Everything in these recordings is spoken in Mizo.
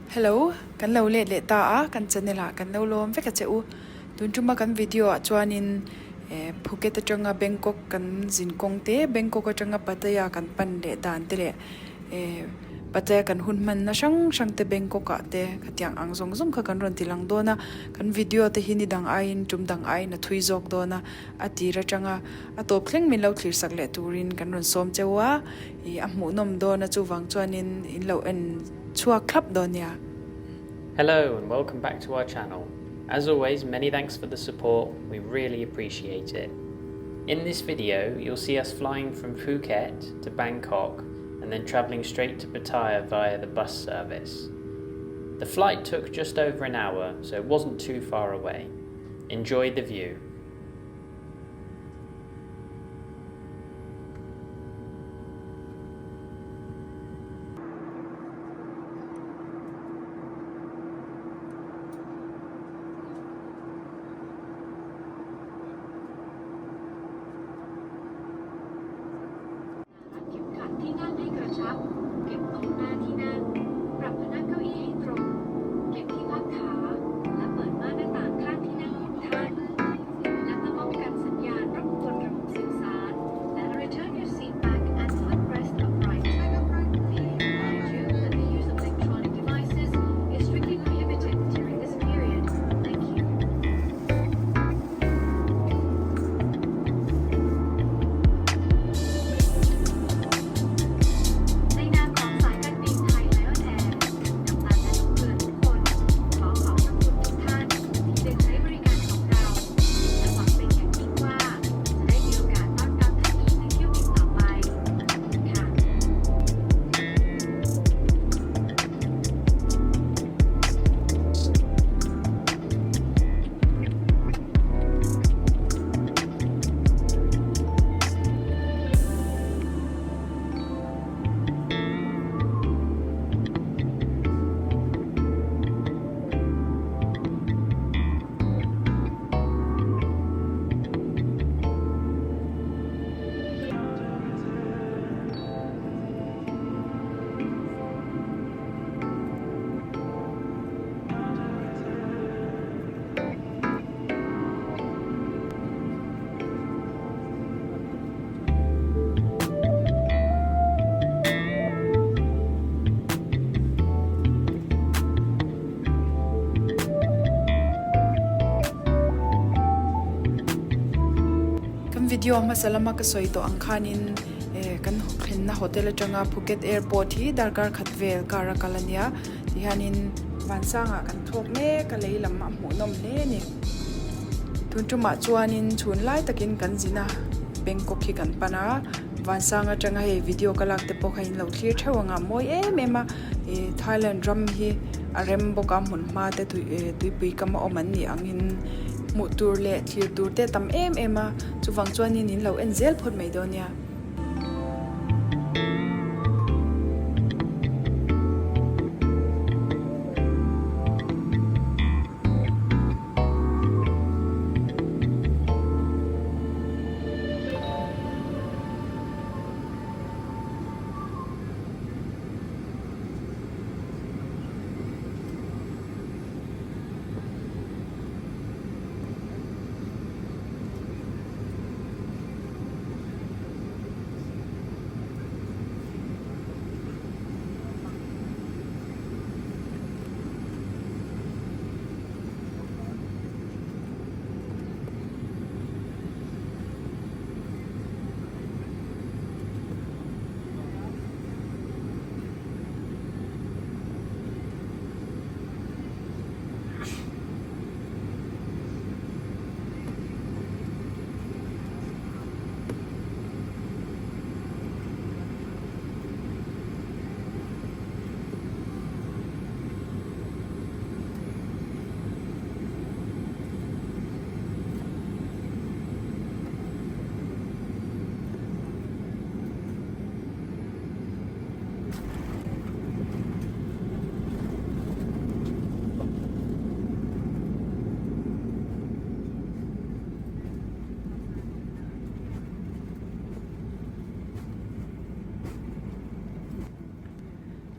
Hello, kan lo let leh ta a, kan channel ah kan lo lawm vek a che u. Tun tuma kan video ah chuanin eh Phuket atanga Bangkok kan zin kawng te, Bangkok atanga Pattaya kan pan leh dan te leh eh Pattaya kan hun hmanna hrang hrang te Bangkok ah te khatiang ang zawng zawng kha kan rawn ti lang dawn a. Kan video te hi ni dang aiin tum dang aiin a thui zawk dawn a, a tir atanga a tawp thleng min lo thlir sak leh turin kan rawn sawm cheu a, ih a hmuhnawm dawn a chuvang chuanin in lo en chhuak thlap dawn nia. Hello and welcome back to our channel. As always, many thanks for the support, we really appreciate it. In this video, you'll see us flying from Phuket to Bangkok and then travelling straight to Pattaya via the bus service. The flight took just over an hour, so it wasn't too far away. Enjoy the view. เข็มขัดที่นั่งให้กระชับ เก็บโต๊ะหน้าที่นั่ง ปรับพนักเก้าอี้ให้ตรง เก็บที่พักขา และเปิดม่านหน้าต่างข้างที่นั่งของท่าน และเพื่อป้องกันสัญญาณรบกวนระบบสื่อสาร และ return your seat back and footrest upright. We remind you that the use of electronic devices is strictly prohibited during this period. Thank you. ในนามของสายการบินไทยไลออนแอร์กัปตันและลูกเรือทุกคน ขอขอบพระคุณทุกท่านที่ได้ใช้บริการของเรา และหวังเป็นอย่างยิ่งว่าจะได้มีโอกาสต้อนรับท่านอีกในเที่ยวบินต่อไป ขอบคุณค่ะ Kan video hmasa lama ka sawi tawh ang khanin eh kan thlenna hotel atanga Phuket airport hi darkar khat vel car a kal a nia tihianin vansangah kan thawk mek a lei lam a hmuhnawm hle a ni. Tun tumah chuanin chhun lai takin kan zin a Bangkok hi kan pan a vansang atanga hei video ka lak te pawh kha in lo thlir theuh ang a mawi em em a ih Thailand ram hi a rem bawk a hmun hma te tui eh tuipui kam a awm an nih angin hmuh tur leh thlir tur te a tam em em a chuvang chuanin in lo en zel phawt mai dawn nia.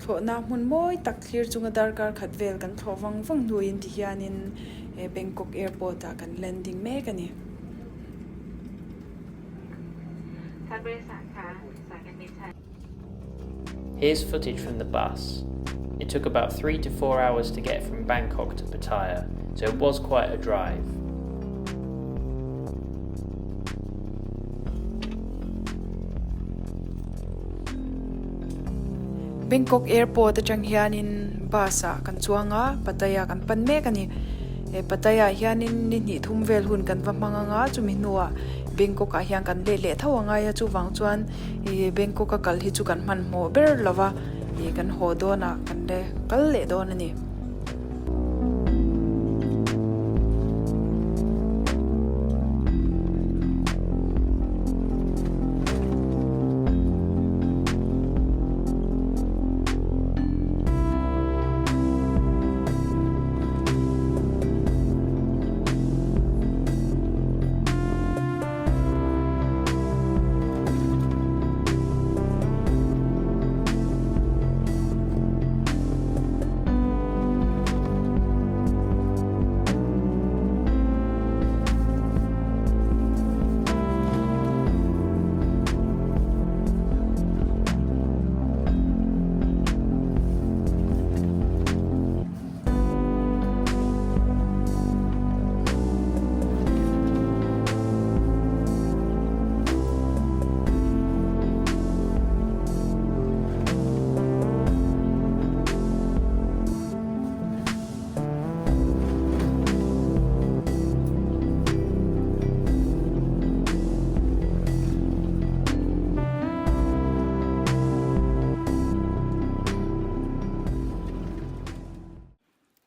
Thlawhna hmun mawi tak thlir chunga darkar khat vel kan thlawh vang vang hnuin ti hianin Bangkok airport ah kan landing mek a ni. Here's footage from the bus. It took about 3 to 4 hours to get from Bangkok to Pattaya, so it was quite a drive. Bangkok airport atang hianin bus ah kan chuang a, Pattaya kan pan mek a ni. He Pattaya ah hianin ni hnih thum vel hun kan va hmang anga chumi hnuah Bangkok ah hian kan let leh tho angai a, chuvang chuan ih Bangkok a kal hi chu kan hmanhmawh ber lo va, ih kan haw dawn ah kan le kal leh dawn a ni.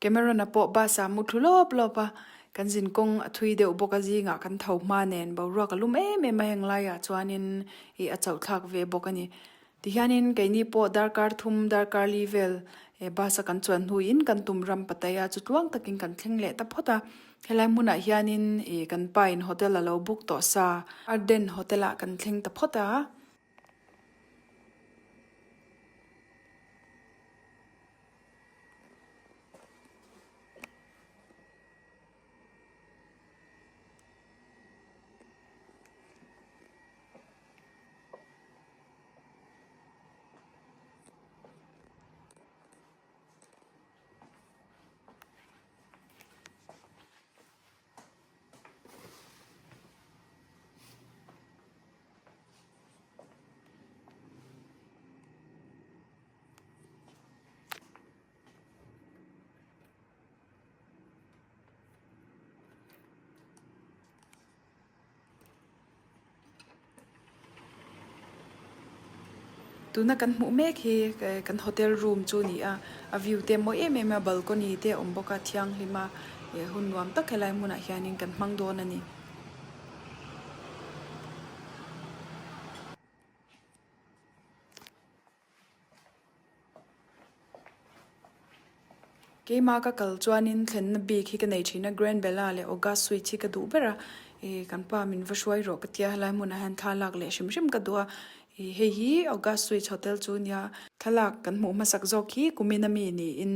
Cameron-a pawh bus-ah mu thlu lawp lawp a, kan zin kawng a thui deuh bawk a zingah kan tho hma nen boruak a lum em em a heng laiah chuanin ih a chauh thlak ve bawk a ni. Tihianin keini pawh darkar thum darkar li vel bus-a kan chuan hnuin kan tum ram Pattaya chu tluang takin kan thleng leh ta phawt a, helai hmunah hianin ih kan pa in hotel a lo book tawh sa Arden Hotel-ah kan thleng ta phawt a. Tuna kan hmuh mek hi kan hotel room chu a ni a, a view te a mawi em em a, balcony te a awm bawk a thianghlim a, hun nuam tak helai hmunah hianin kan hmang dawn a ni. Keimah ka kal chuanin thlenna bik hi ka nei thin a, Grand Bella leh August Suite hi ka duh ber a, ih kan pa min va hruai rawh ka tia helai hmunah hian thla lak leh hrim hrim ka duh a, ih hei hi August Suite Hotel chu nia thlalak kan hmuh hmasak zawk hi kumin ami niin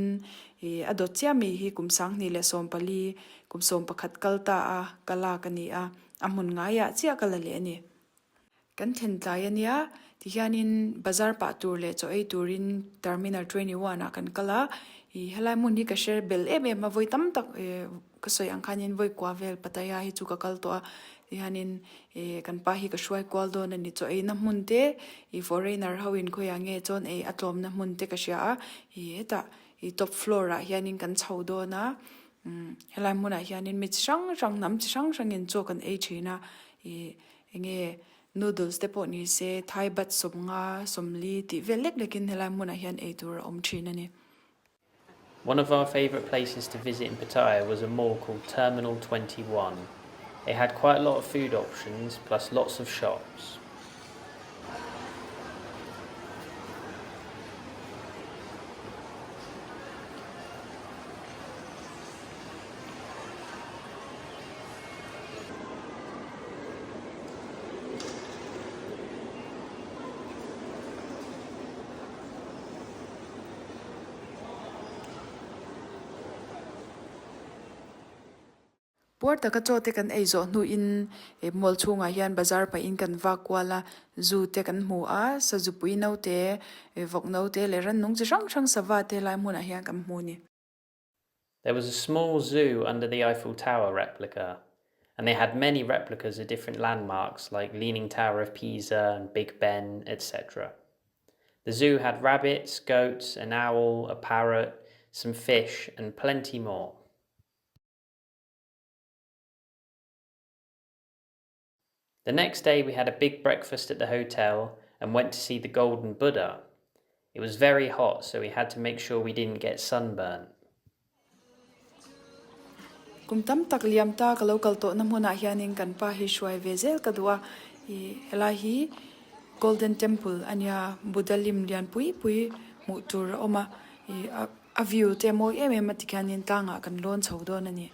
ih a dawt chiah mi hi kum 2014 kum 11 kal ta a ka lak a ni a, a hmun ngaiah chiah ka la leh a ni. Kan thlen tlai a nia, tihianin bazar pah tur leh chaw ei turin Terminal 21 ah kan kal a, ih helai hmun hi ka hre bel em em a, vawi tam tak ih ka sawi ang khanin vawi kua vel Pattaya hi chu ka kal tawh a, tihianin ih kan pa hi ka hruai kual dawn a ni, chaw eina hmun te ih foreigner ho in khawiah nge chuan ei a tlawmna hmun te ka hria a, ih hetah ih top floor ah hianin kan chho dawn a, umm helai hmunah hianin mi chi hrang hrang hnam chi hrang hrangin chaw kan ei thin a, ih. Enge noodles te pawh ni se Thai baht 50 40 tih vel lek lekin helai hmunah hian ei tur a awm thin a ni. One of our favourite places to visit in Pattaya was a mall called Terminal 21. It had quite a lot of food options plus lots of shops. Puar taka chaw te kan ei zawh hnuin he mall chhungah hian bazar pahin kan vak kual a, zu te kan hmu a, sazupui naute, vawk naute leh rannung chi hrang hrang sava te helai hmunah hian kan hmu a ni. There was a small zoo under the Eiffel Tower replica, and they had many replicas of different landmarks like Leaning Tower of Pisa and Big Ben, etc. The zoo had rabbits, goats, an owl, a parrot, some fish, and plenty more. The next day we had a big breakfast at the hotel and went to see the Golden Buddha. It was very hot, so we had to make sure we didn't get sunburnt. Kum tam tak liam ta ka lo kal tawhna hmunah hianin kan pa hi hruai ve zel ka duh a, ih helai hi Golden Temple a nia, Buddha lim lian pui pui hmuh tur a awm a, ih a a view te a mawi em em a tikhianin tlangah kan lawn chho dawn a ni.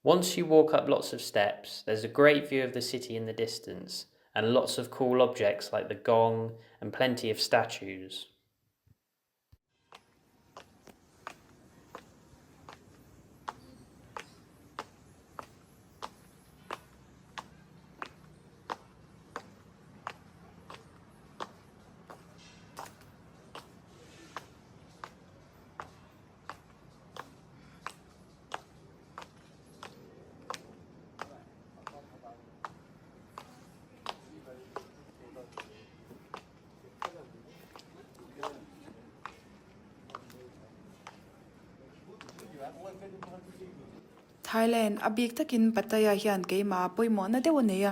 Once you walk up lots of steps, there's a great view of the city in the distance and lots of cool objects like the gong and plenty of statues. Thailand a bik takin Pattaya hian keimah pawimawhna deuh a nei a,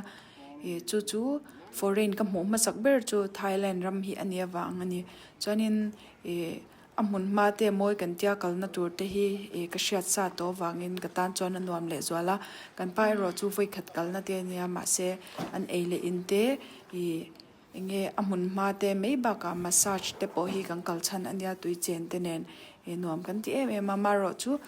ih chu chu foreign ka hmuh hmasak ber chu Thailand ram hi a nih avang a ni. Chuanin ih A hmun hma te mawi kan tia kalna tur te hi ih ka hriat sa tawh avangin ka tan chuan a nuam leh zual a, kan pa erawh chu vawi khat kalna te a nia mahse an ei leh in te ih eng nge a hmun hma te mai bakah massage te pawh hi kan kal chhan a nia tui chen te nen ih nuam kan ti em em a amaherawh chu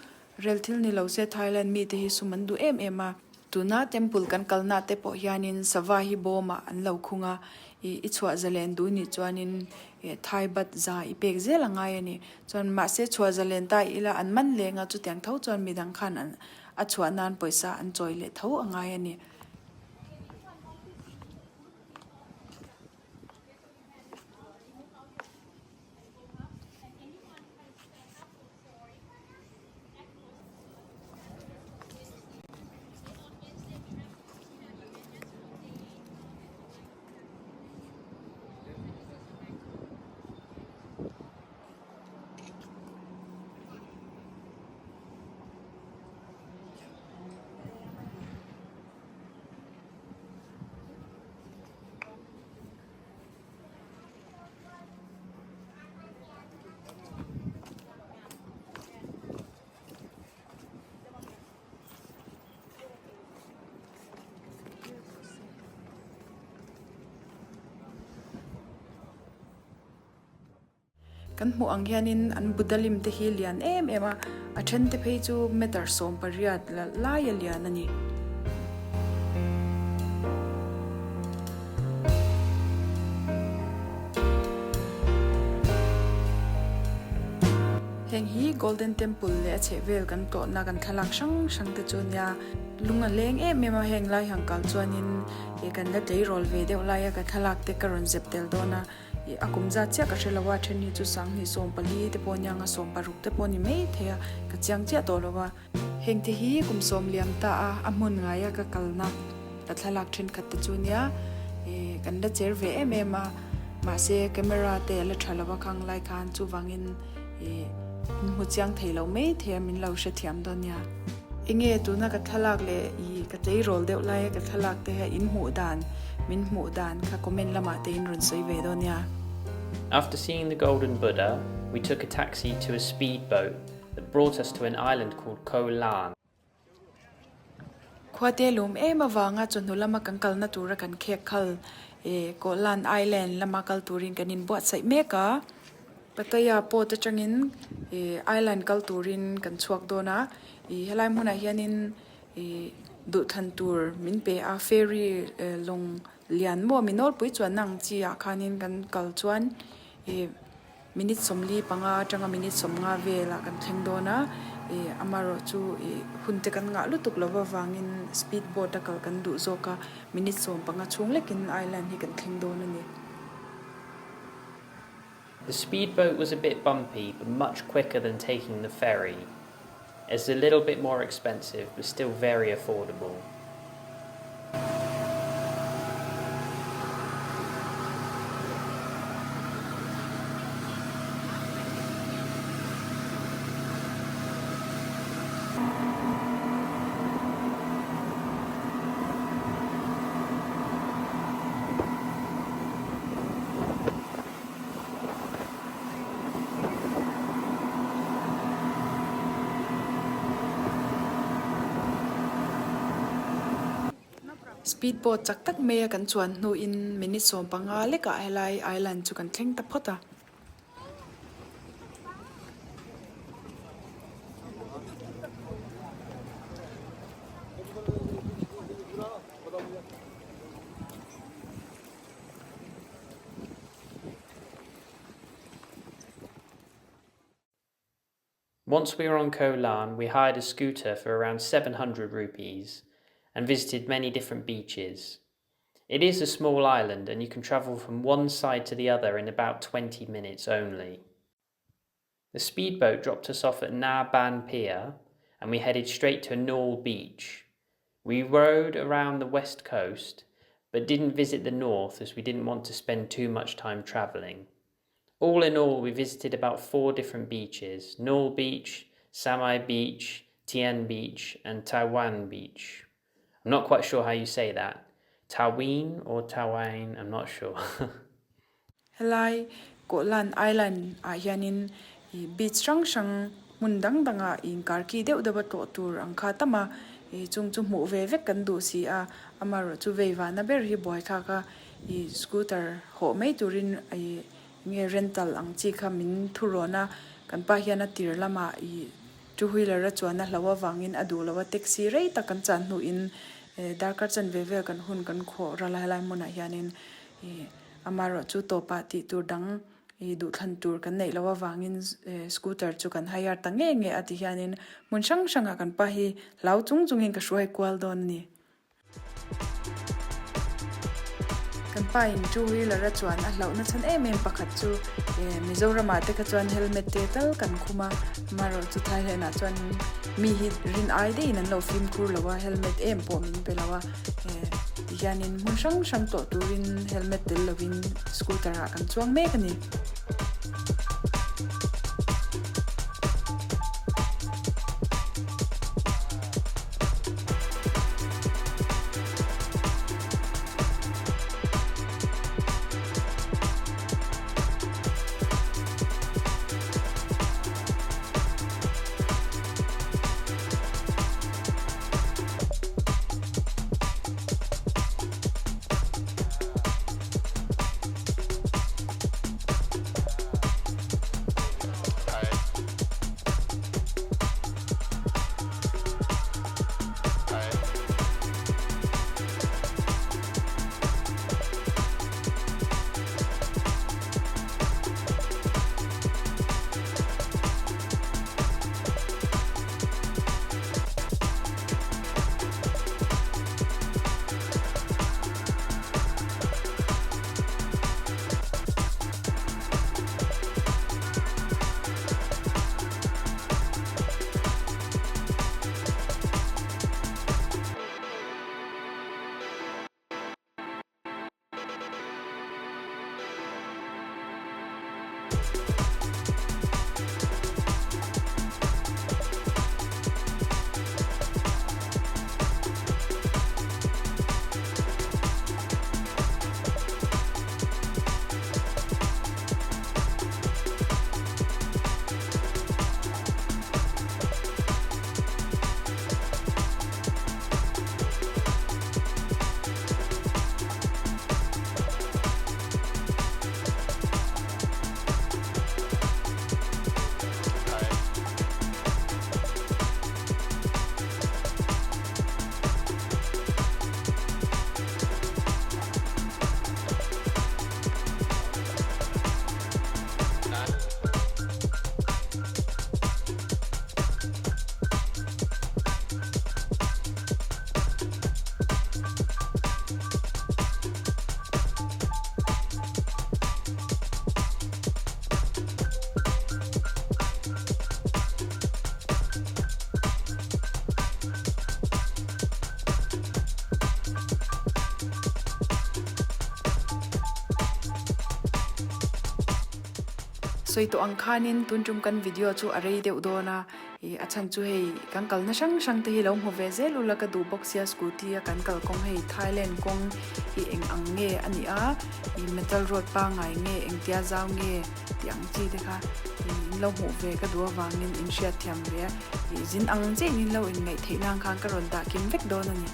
rel thil ni lo se Thailand mite hi sum an duh em em a. Tuna temple kan kalna te pawh hianin sava hi bawmah an lo khung a, ih i chhuah zalen duh nih chuanin ih Thai bat za i pek zel a ngai a ni. Chuan mahse chhuah zalen ta ila an man leng a, chutiang tho chuan midang khan an a chhuah nan pawisa an chawi leh tho a ngai a ni. Kan hmuh ang hianin an Buddha lim te hi lian em em a, a then te phei chu meter 18 lai a lian a ni. Heng hi Golden Temple leh a chhehvel kan tlawhna kan thlalak hrang hrang te chu nia lung a leng em em a, heng lai han kal chuanin ih kan la tleirawl ve deuh laia ka thlalak te ka rawn zep tel dawn a, ih a kum zat chiah ka hre lo a, then hi chu sanghnih 14 te pawh nia nga 16 te pawh ni mai thei a, ka chiang chiah tawh lo a. Heng te hi kum sawm liam ta a, a hmun ngaia ka kalna ka thlalak thenkhat te chu nia ih kan la cher ve em em a, mahse camera te a la tha lo a khang lai khan chuvangin ih min hmu chiang thei lo mai thei a min lo hrethiam dawn nia. Enge tuna ka thlalak leh ih ka tleirawl deuh laia ka thlalak te hian in hmuh dan min hmuh dan kha comment lamah te in rawn sawi ve dawn nia. After seeing the Golden Buddha, we took a taxi to a speedboat that brought us to an island called Koh Lan. Khuate lum em avanga chawhnu lama kan kalna tura kan khek khal e. eh Koh Lan Island lama kal turin kan inbuatsaih mek a. Pattaya port atangin ih island kal turin kan chhuak dawn a, ih helai hmunah hianin ih duhthlan tur min pe a ferry lawng lian maw mi nawlpui chuanna ang chi ah khanin kan kal chuan ih minute 45 atanga minute 50 velah kan thleng dawn a, ih amaherawh chu ih hun te kan ngah lutuk lo avangin speed boat a kal kan duh zawk a, minute 15 chhung lekin island hi kan thleng dawn a ni. The speedboat was a bit bumpy but much quicker than taking the ferry. It's a little bit more expensive but still very affordable. Speed boat chak tak mai a kan chuan hnuin minute 15 lekah helai island chu kan thleng ta phawt a. Once we were on Koh Lan, we hired a scooter for around 700 rupees and visited many different beaches. It is a small island and you can travel from one side to the other in about 20 minutes only. The speedboat dropped us off at Na Ban Pier and we headed straight to Nall Beach. We rode around the west coast but didn't visit the north as we didn't want to spend too much time travelling. All in all, we visited about four different beaches Nall Beach, Samai Beach, Tien Beach, and Taiwan Beach. I'm not quite sure how you say that. Taween or Tawain, I'm not sure. Helai Koh Lan Island ah hianin ih beach hrang hrang hmun dang dangah inkarki deuh deuh a tlawh tur ang kha tam a, ih chung chu hmuh ve vek kan duh si a, amaherawh chu vei vahna ber hi buaithlak a, ih scooter hawh mai turin ih nge rental ang chi kha min thu rawn a, kan pa hian a tir lamah ih two wheeler a chuan a hlo avangin a duh lo a, taxi rei tak kan chan hnuin darkar chanve vel kan hun kan khawh ral a helai hmunah hianin ih. Amaherawh chu tawpah tih tur dang ih duhthlan tur kan neih loh avangin scooter chu kan hire ta nge nge a ti hianin hmun hrang hrangah kan pa hi hlau chung chungin ka hruai kual dawn a ni. Kan pa in two wheeler a chuan a hlauhna chhan em em pakhat chu Mizoramah te kha chuan helmet te tal kan khum a, amaherawh chu Thailand ah chuan mi hi rin ai deihin an lo fimkhur lo a, helmet em pawh min pe lo a. Ti hianin hmun hrang hrang tawh turin helmet tel lovin scooter ah kan chuang mek a ni. Sawi tawh ang khanin tun tum kan video chu a rei deuh dawn a, ih a chhan chu hei kan kalna hrang hrang te hi lo hmu ve zel ula ka duh bawk sia scooty a kan kalkawng hei Thailand kawng hi eng ang nge a nih a, ih metal road pangngai nge engtia zau nge tih ang chi te kha ih in lo hmuh ve ka duh avangin in hriatthiam ve a, ih zin ang chiah in in lo inngaih theih nan khan ka rawn dah kim vek dawn a ni.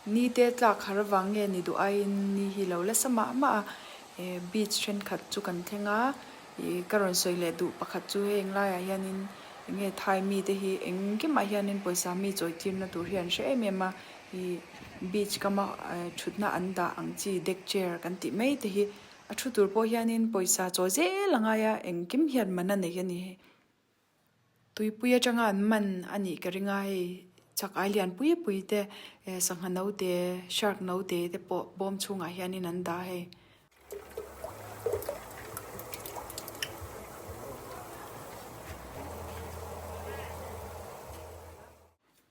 Ni te tlak har avang nge ni duh aiin ni hi lo la sa mah mah a, beach thenkhat chu kan thleng a, ih ka rawn sawi leh duh pakhat chu heng laiah hianin eng nge Thai mite hi engkimah hianin pawisa mi chawi tirna tur hi an hre em em a, ih beach kama thutna an dah ang chi deck chair kan tih mai te hi a thu tur pawh hianin pawisa chawi zel a ngai a, engkim hian man a nei a ni. Tuipui atanga an man a nih ka ring a hei chak ai lian pui pui te eh sangha naute shark naute te pawh bawm chhungah hianin an dah a hei.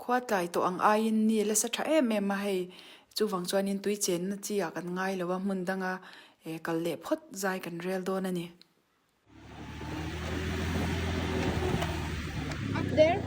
Khua tlai tawh ang aiin ni la sa tha em em a hei chuvang chuanin tui chenna chi ah kan ngai lo a hmun danga eh kal leh phawt zai kan rel dawn a ni. Up there.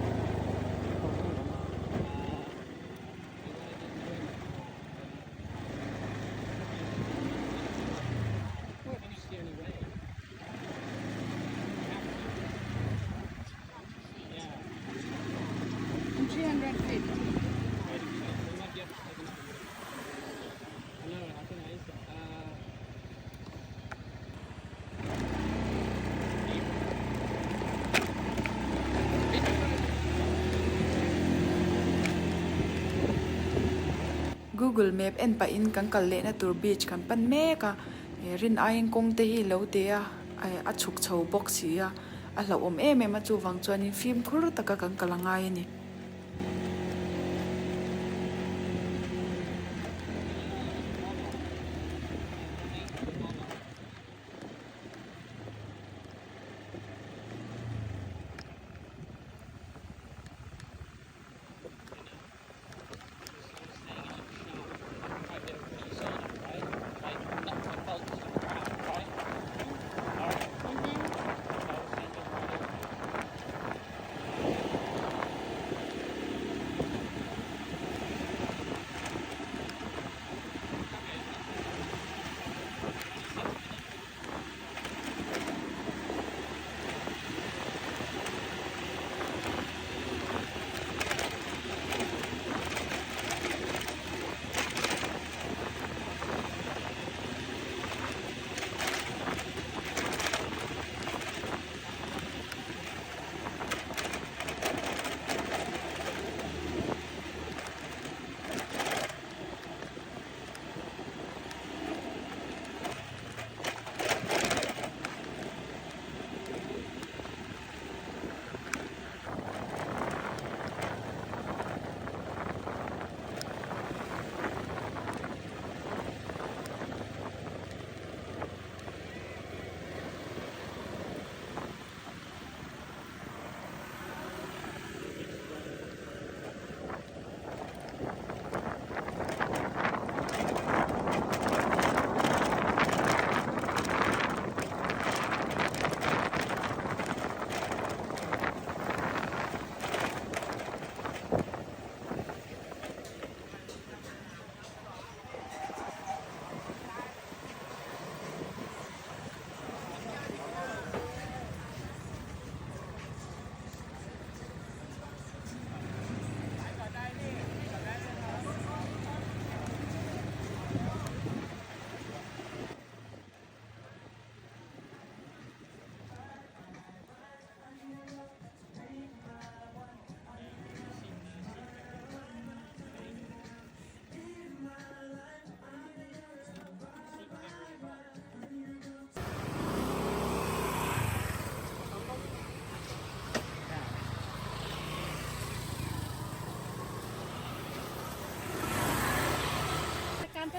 Google map en pahin kan kal lehna tur beach kan pan mek a rin aiin kawng te hi lo te a a chhuk chho bawk si a a hlauhawm em em a chuvang chuanin fimkhur taka kan kal a ngai a ni.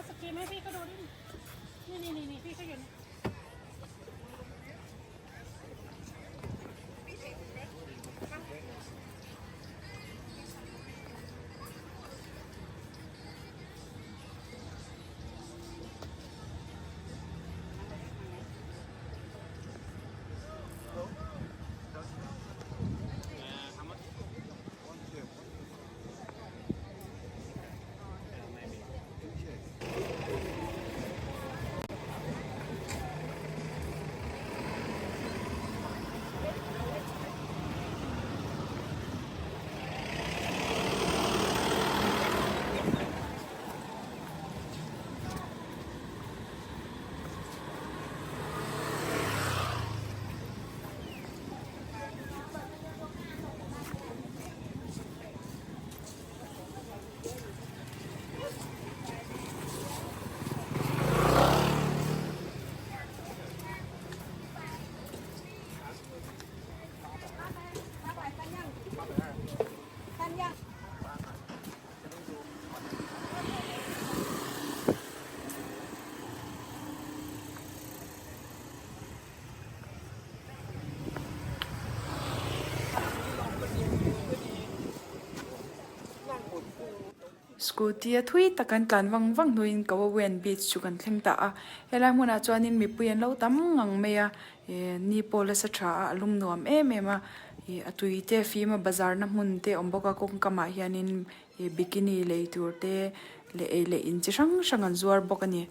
ศกรีมให้พี่เขาดูดินี่นี่นี่นี่พี่เขาอยู่นี่ Scooty a thui tak an tlan vang vang hnuaiin Kawawen beach chu kan thleng ta a helai hmunah chuanin mipui an lo tam ngang mai a eh ni pawh la sa tha a a lum nuam em em a ih a tui te fim a bazar na hmun te a awm bawk a kawng kamah hianin ih bikini lei tur te leh ei leh in chi hrang hrang an zuar bawk a ni.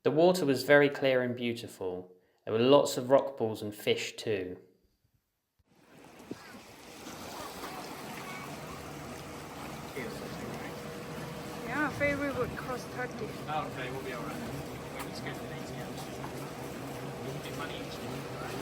The water was very clear and beautiful. There were lots of rock pools and fish too. Yeah, ferry would cost 30. Oh, okay, we'll be alright. We need to go to the ATM. We can do money exchange, right?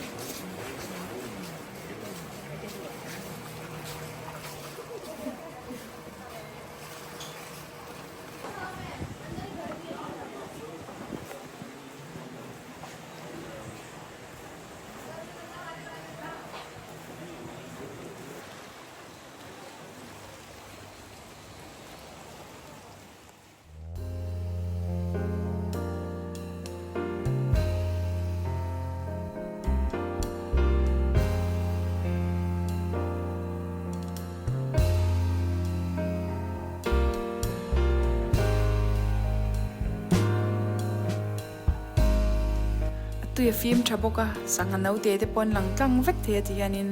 A tui a fim tha bawk a sangha naute te pawh an lang tlang vek thei a ti hianin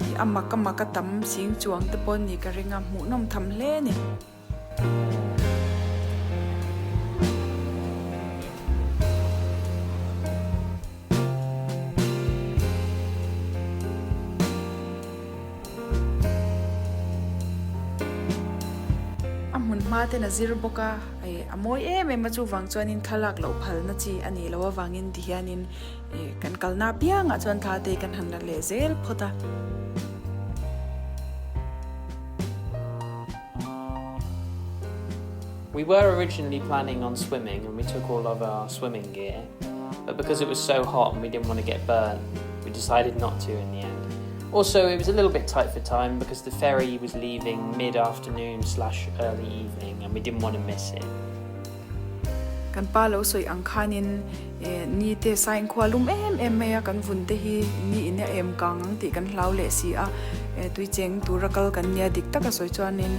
ih a mak a mak a tam ching chuang te pawh an nih ka ring a hmuhnawm tham hle a ni. A hmun hma ten a zir bawk a, ih a mawi em em a chuvang chuanin thlalak loh phalna chi a nih loh avangin ti hianin ih kan kalna apiangah chuan thla te kan han la leh zel phawt a. We were originally planning on swimming and we took all of our swimming gear, but because it was so hot and we didn't want to get burnt, we decided not to in the end. Also, it was a little bit tight for time because the ferry was leaving mid-afternoon slash early evening and we didn't want to miss it. Kan pa lo sawi ang khanin eh ni te sain khua lum em em mai a kan vun te hi ni in a em kang ang tih kan hlau leh si a eh tui cheng tura kal kan nia dik taka sawi chuanin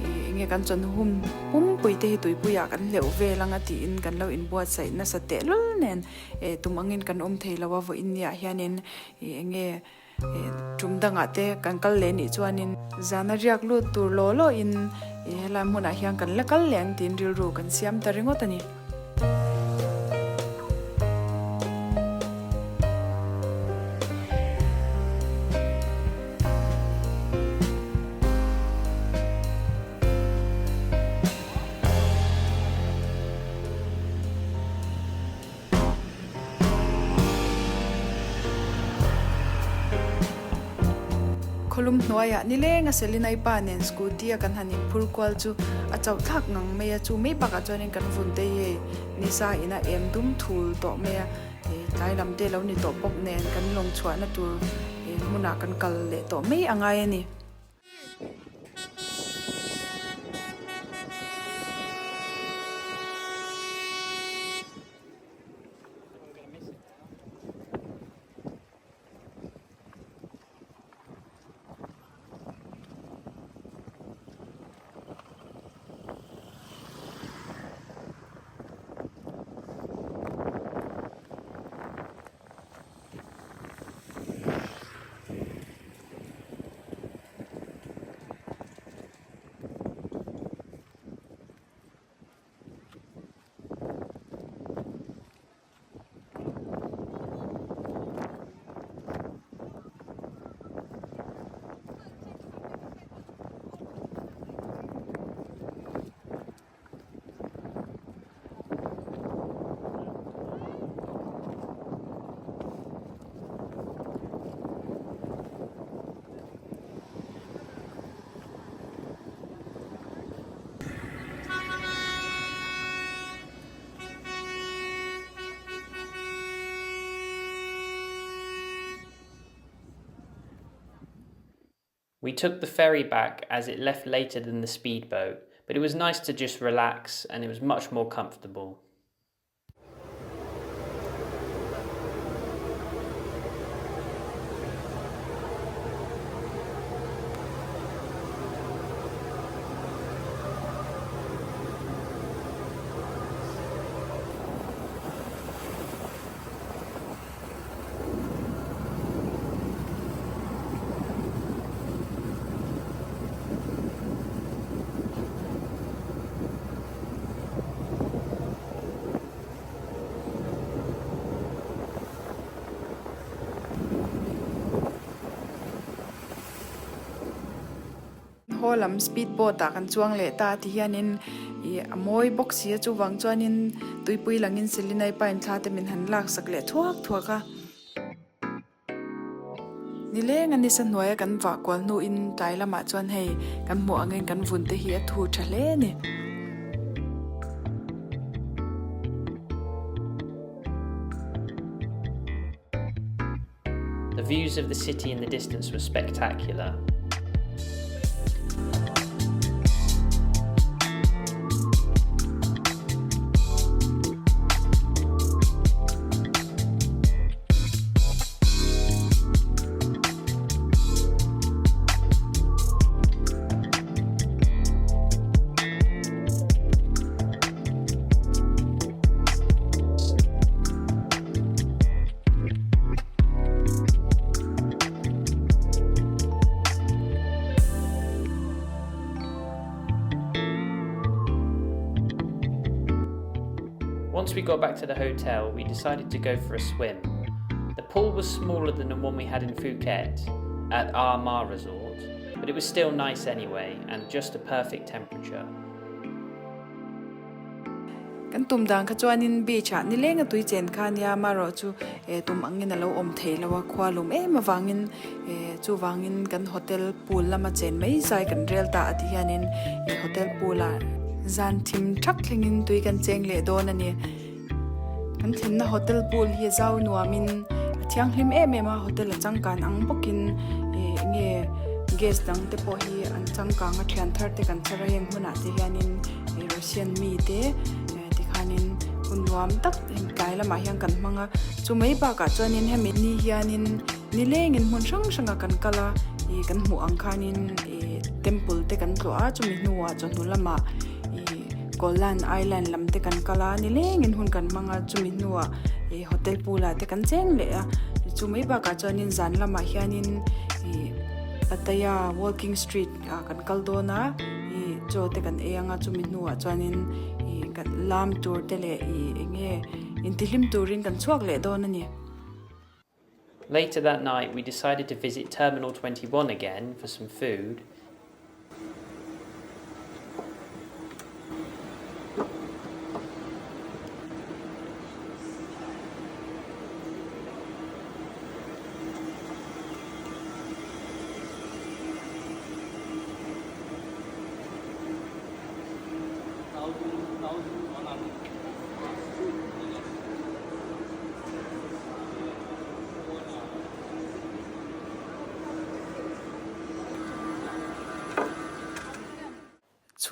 ih enge kan chawn hum pumpui te hi tuipuiah kan hleuh vel anga tiin kan lo inbuatsaih nasa tehlul nen eh tum angin kan awm thei lo a vawiin niah hianin ih enge eh tum dangah te kan kal leh nih chuanin zana riak lut tur law law in ih helai hmunah hian kan la kal leh ang tiin rilru kan siam ta ringawt a ni. Khawlum hnuaiah nileng a Selinai pa nen scooty a kan han inphur kual chu a chauh thlak ngang mai a, chu mai bakah chuanin kan vun te hi hei nisa ina em dum thul tawh mai a, tlai lam te lo ni tawh bawk nen kan lawng chhuahna tur hmunah kan kal leh tawh mai a ngai a ni. We took the ferry back as it left later than the speedboat, but it was nice to just relax and it was much more comfortable. Haw lam speed boat ah kan chuang leh ta ti hianin ih a mawi bawk si a chuvang chuanin tuipui langin Selinai pine thla te min han lak sak leh thuak thuak a. Nileng a nisa hnuaia kan vah kual hnuin tlai lamah chuan hei kan hmuh angin kan vun te hi a thu tha hle a ni. The views of the city in the distance were spectacular. Once we got back to the hotel, we decided to go for a swim. The pool was smaller than the one we had in Phuket at Ah Resort, but it was still nice anyway and just a perfect temperature. Kan tum dan kha chuanin beach ah nileng a tui chen kha ania amaherawh chu eh tum angin a lo awm thei lo a khua lum em avangin eh chuvangin kan hotel pool lama chen mai zai kan rel ta a ti hianin eh hotel pool ah zan thim thak thlengin tui kan cheng leh dawn a ni. Kan thlenna hotel pool hi zau nuamin a thianghlim em em a hotel a changkan ang bawkin eh enge guest dang te pawh hi an changkang a thian thar te kan chhar a heng hmunah te hianin. Russian mi te tikhanin hun nuam tak tlai lamah hian kan hmang a chu mai bakah chuanin hemi ni hianin nilengin hmun hrang hrangah kan kal a ih kan hmuh ang khanin ih temple te kan tlawh a chumi hnuah chawhnu lamah ih Kolan island lam te kan kal a nilengin hun kan hmang a chumi hnuah ih hotel pool ah te kan cheng leh a chu mai bakah chuanin zan lamah hianin ih Pattaya walking street ah kan kal dawn a ih chaw te kan ei anga chumi hnuah chuanin ih kan lam tur te leh ih eng nge intihlim turin kan chhuak leh dawn a ni. Later that night we decided to visit Terminal 21 again for some food.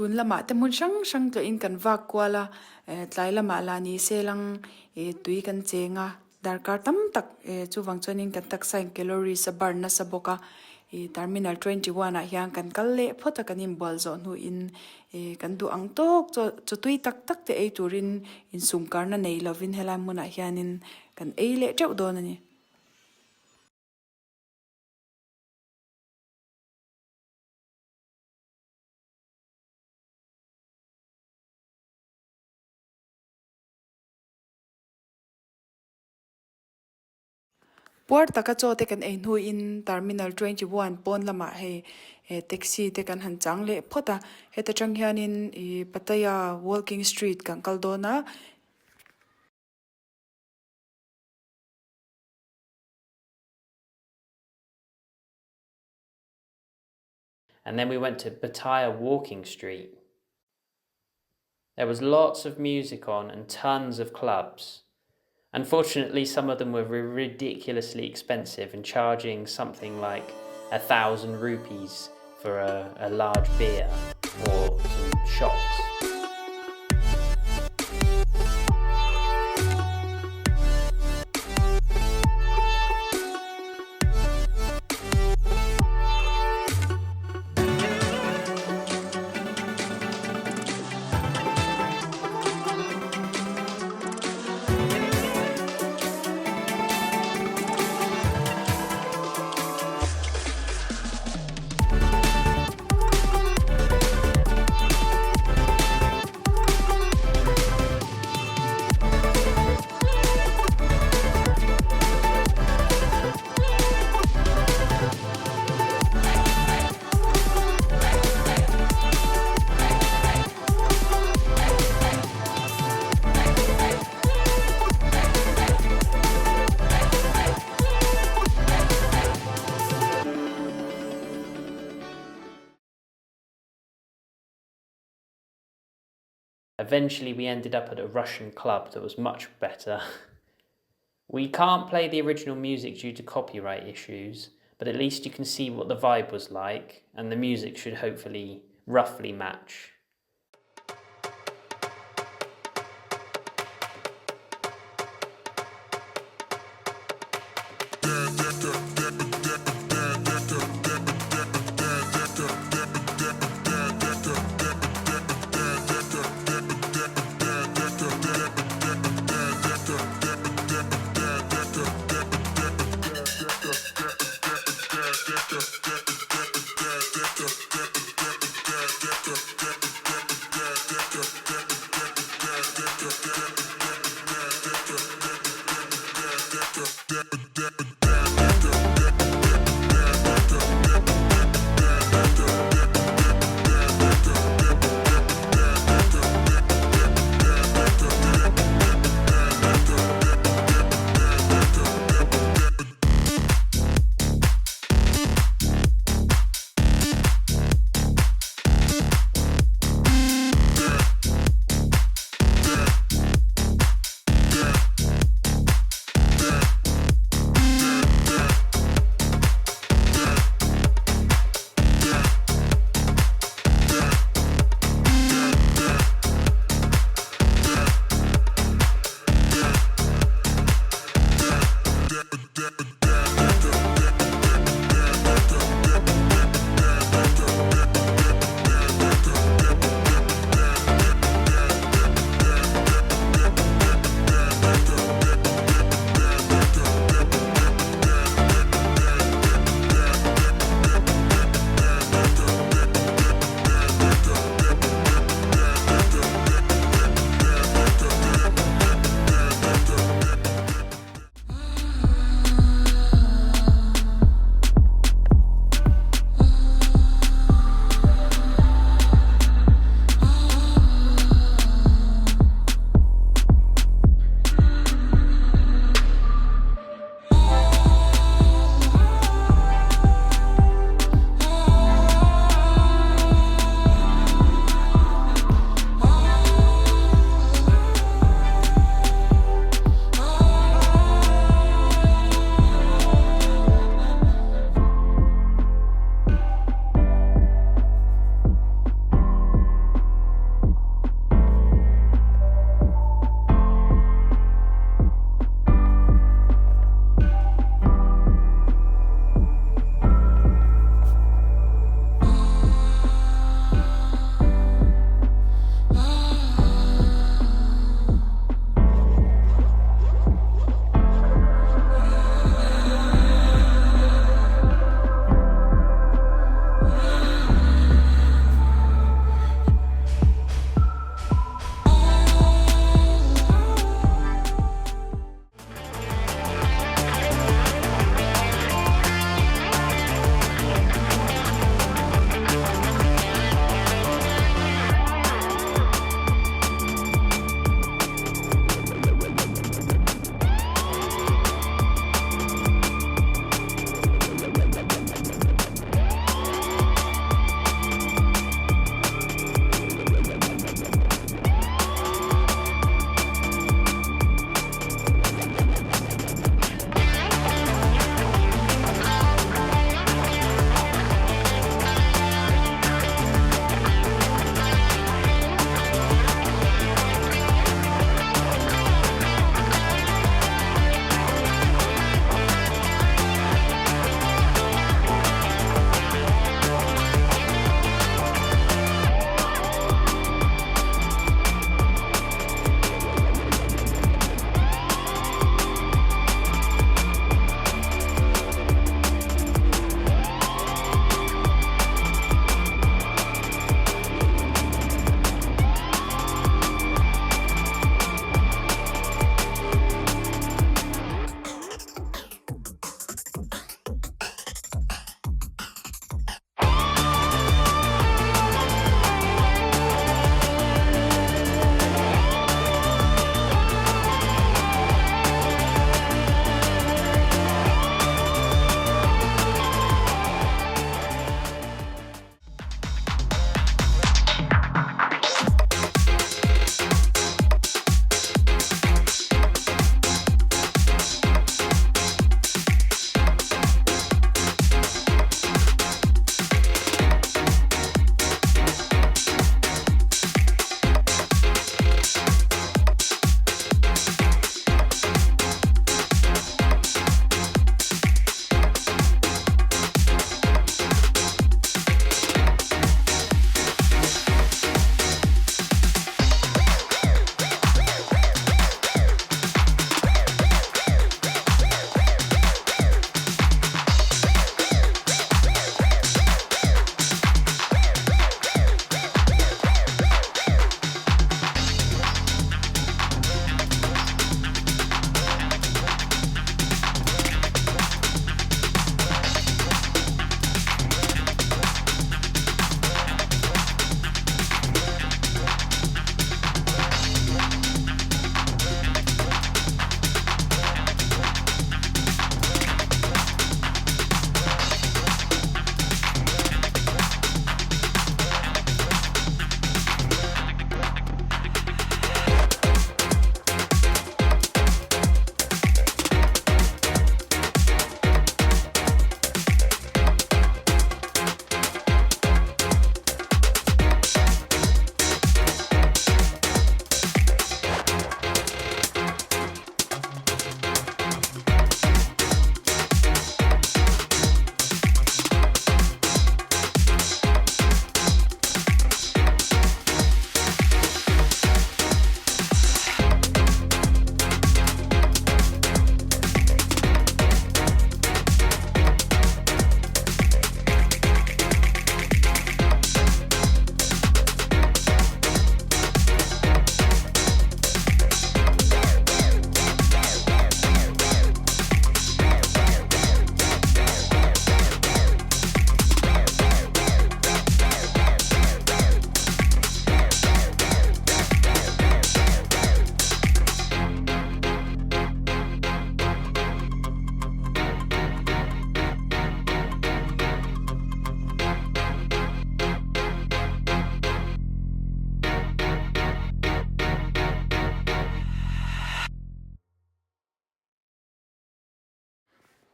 Chhun lamah te hmun hrang hrang tlawhin kan vak kual a, tlai lamah lah ni se lang tui kan cheng a, darkar tam tak chuvang chuanin kan taksa in calories a burn nasa bawk a, terminal 21 ah hian kan kal leh phawt a kan inbual zawh hnuin kan duh ang tawk chaw chaw tui tak tak te ei turin insumkarna nei lovin helai hmunah hianin kan ei leh teuh dawn a ni. Puar taka chaw te kan ei hnuin Terminal 21 pawn lamah hei taxi te kan han chang leh phawt a, heta tang hianin ih Pattaya Walking Street kan kal dawn a. And then we went to Pattaya Walking Street. There was lots of music on and tons of clubs. Unfortunately, some of them were ridiculously expensive and charging something like 1,000 rupees for a large beer or some shots. Eventually we ended up at a Russian club that was much better. We can't play the original music due to copyright issues, but at least you can see what the vibe was like, and the music should hopefully roughly match.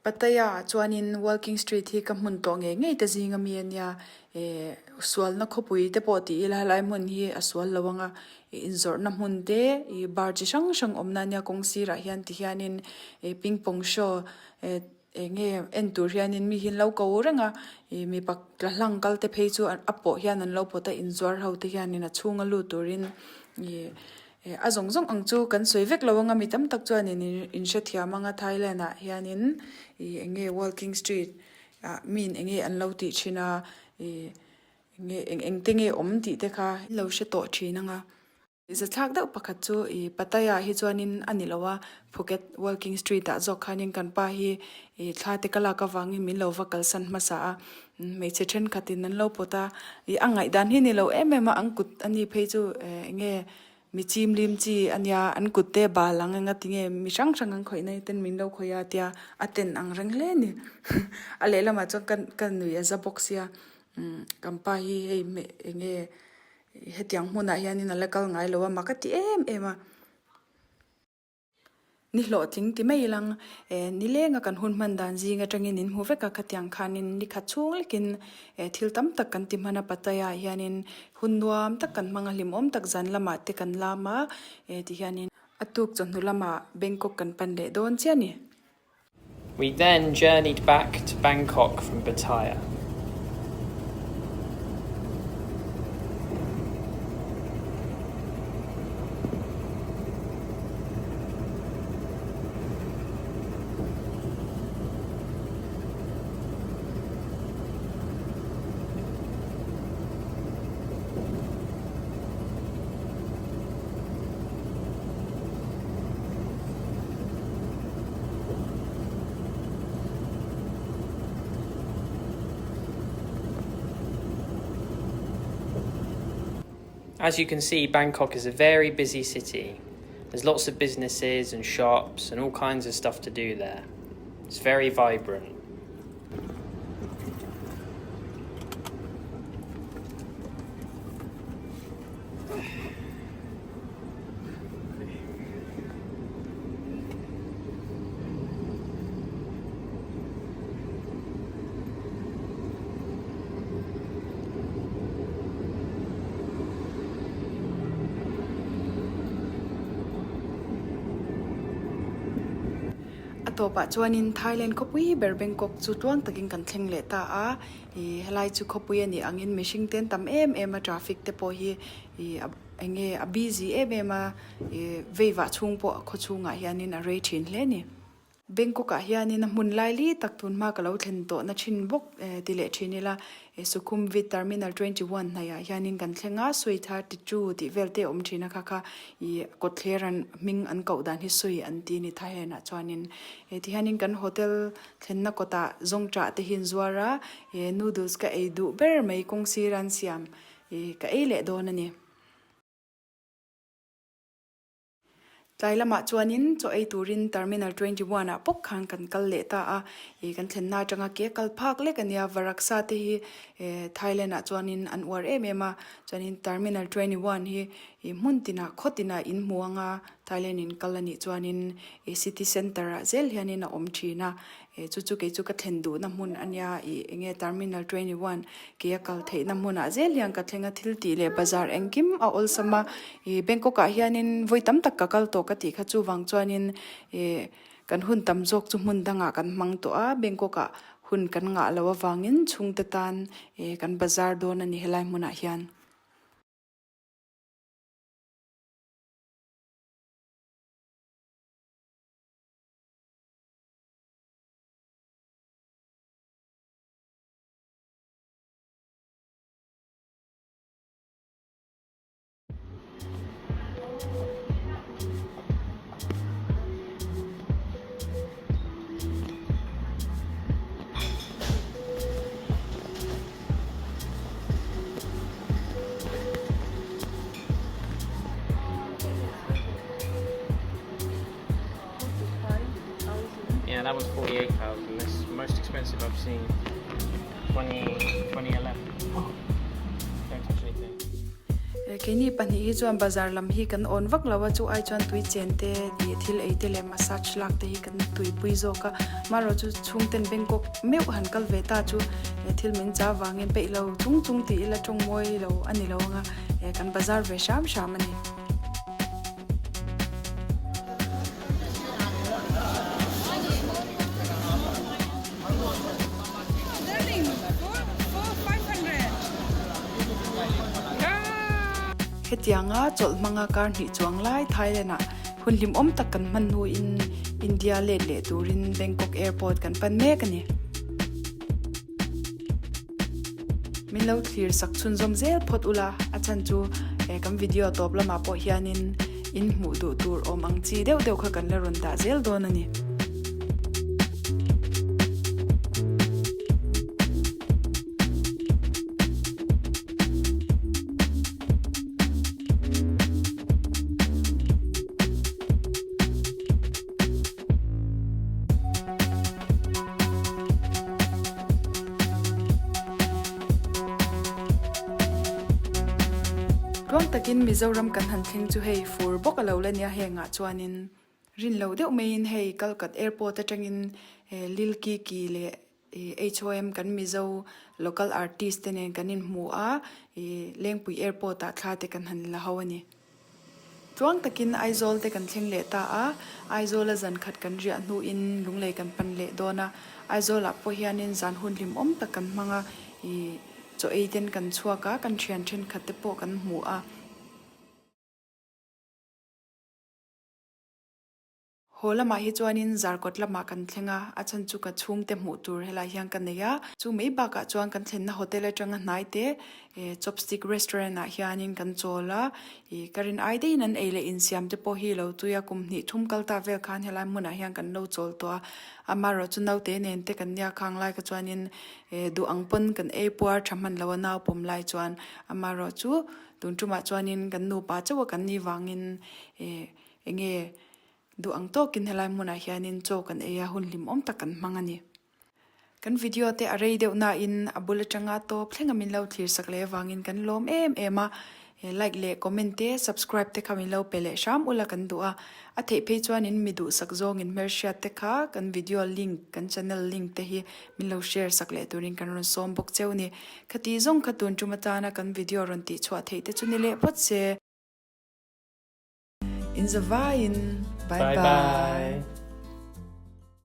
Pattaya ah chuanin Walking Street hi ka hmun tawh ngei ngei te zing ami ania eh sualna khawpui te pawh tih ila helai hmun hi a sual lo anga ih inzawrhna hmun te ih bar chi hrang hrang awmna ania kawng sirah hian ti hianin ih ping pong show eh eng nge en tur hianin mi hi an lo ko reng a ih mipa tla hlang kal te phei chu a pawh hian an lo pawt a inzuar ho te hianin a chhunga lut turin ih Eh a zawng zawng ang chu kan sawi vek lo anga mi tam tak chuanin in hrethiam anga Thailand ah hianin ih eng nge walking street ah miin eng nge an lo tih thin a ih eng nge eng eng te nge awm tih te kha lo hre tawh thin anga. Zathlak deuh pakhat chu ih Pattaya hi chuanin a ni lo a Phuket walking street ah zawk khanin kan pa hi ih thla te ka lak avangin min lo va kalsan hmasa a hmeichhe thenkhatin an lo pawt a ih a ngaihdan hi ni lo em em a an kut a ni phei chu eh eng nge Mi chim lim chi a nia, an kut te bal ang eng a ti nge mi hrang hrang an khawih na ten min lo khawih a tia a ten ang reng hle a ni. A lehlamah chuan ka ka nui a za bawk sia umm kan pa hi hei eng nge hetiang hmunah hianin a la kal ngai lo a mak a ti em em a. Ni hlawhtling ti mai ilang, eh nilenga kan hun hman dan zing atangin in hmu vek a, khatiang khanin ni khat chhung lekin eh thil tam tak kan ti hman a, Pattaya ah hianin hun nuam tak kan hmang a, hlimawm tak zan lamah te kan lam a, eh ti hianin a tuk chawhnu lamah Bangkok kan pan leh dawn chiah a ni. We then journeyed back to Bangkok from Pattaya. As you can see, Bangkok is a very busy city. There's lots of businesses and shops and all kinds of stuff to do there. It's very vibrant. A tawpah chuanin Thailand khawpui ber Bangkok chu tluang takin kan thleng leh ta a, ih helai chu khawpui a nih angin mihring te an tam em em a traffic te pawh hi ih a eng nge a busy em em a ih veivah chhung pawh khaw chhungah hianin a rei thin hle a ni. Bangkok ah hianin a hmun lai li tak tun hma ka lo thlen tawhna thin bawk ti leh thin ila Sukhumvit Terminal 21 hnaihah hianin kan thleng a, Sui 32 tih vel te a awm thin a kha kha ih kawtthler an hming an koh dan hi Sui an ti a ni Thailand ah chuanin ti hianin kan hotel thlenna kawtah zawngṭah te hi an zuar a, noodles ka ei duh ber mai kawng sir an siam ih ka ei leh dawn a ni. Tlai lamah chuanin chaw ei turin Terminal 21 ah pawk khan kan kal leh ta a, ih kan thlenna atanga ke kal phak lek a nia, Varaksa te hi eh Thailand ah chuanin an uar em em a, chuanin Terminal 21 hi ih hmun tinah khaw tinah in hmu anga Thailand in kal a nih chuanin ih city centre ah zel hianin a awm thin a, Eh chu chu kei chu ka thlen duhna hmun a nia ih eng nge terminal 21 kei a kal theihna hmunah zel hian ka thleng a thil tih leh bazar engkim a awlsam a ih Bangkok ah hianin vawi tam tak ka kal tawh ka tih kha chuvang chuanin ih kan hun tam zawk chu hmun dangah kan hmang tawh a Bangkok ah hun kan ngah loh avangin chhungte tan ih kan bazar dawn a ni helai hmunah hian. Yeah, that was 48,000. This most expensive I've seen. 20, 2011. Don't touch anything. Keini pahnih hi chuan bazar lam hi kan awn vak lo a, chu ai chuan tui chen te tih thil ei te leh massage lak te hi kan tuipui zawk a. Marawh chu chhungten Bangkok meuh han kal ve ta chu thil min cha vangin peih lo chung chung tih ila tawng mawi lo a ni lo anga kan bazar ve hram hram a ni. Hetianga chawlh hmanga kar hnih chuang lai Thailand-ah hun hlimawm tak kan hman hnuin India let leh turin Bangkok Airport kan pan mek a ni. Min lo thlir sak chhunzawm zel phawt ula, a chhan chu kan video tawp lamah pawh hianin in hmuh duh tur awm ang chi deuh deuh kha kan la rawn dah zel dawn a ni. Tluang takin Mizoram kan han thleng chu hei fur bawk a lo la nia hengah chuanin rin lo deuh maiin hei Kalkat Airport atangin Lil Kiki leh HOM kan Mizo local artist te nen kan inhmu a Lengpui Airport ah thla te kan han la ho a ni. Tluang takin Aizawl te kan thleng leh ta a, Aizawl a zan khat kan riah hnuin Lunglei kan pan leh dawn a, Aizawl ah pawh hianin zan hun hlimawm tak kan hmang a, ih chaw ei ten kan chhuak a, kan thian thenkhat te pawh kan hmu a. Haw lamah hi chuanin Zarkawt lamah kan thleng a, a chhan chu ka chhungte hmuh tur helai hian ka nei a. Chu mai bakah chuan kan thlenna hotel atanga hnai te Chopstick restaurant ah hianin kan chawl a, ih ka rin ai deihin an ei leh insiam te pawh hi lo tui a, kum hnih thum kal ta vel khan helai hmunah hian kan lo chawl tawh a, amaherawh chu naute nen te kan nia khang lai kha chuanin duh ang pawn kan ei puar tha hman lo a nau pawm lai chuan amaherawh chu tun tumah chuanin kan nupa chauh a kan nih vangin ih Enge duh ang tawkin helai hmunah hianin chaw kan ei a, hun hlimawm tak kan hmang a ni. Kan video te a rei deuh nain a bul atanga tawp thleng a min lo thlir sak leh avangin kan lawm em em a, like leh comment te subscribe te kha min lo pe leh hram ula kan duh a, a theih phei chuanin mi duhsak zawngin hmelhriat te kha kan video link kan channel link te hi min lo share sak leh turin kan rawn sawm bawk cheu ni. Khati zawng kha tun tum atana kan video rawn tihchhuah theih te chu ni leh phawt se. In zavaiin bye bye.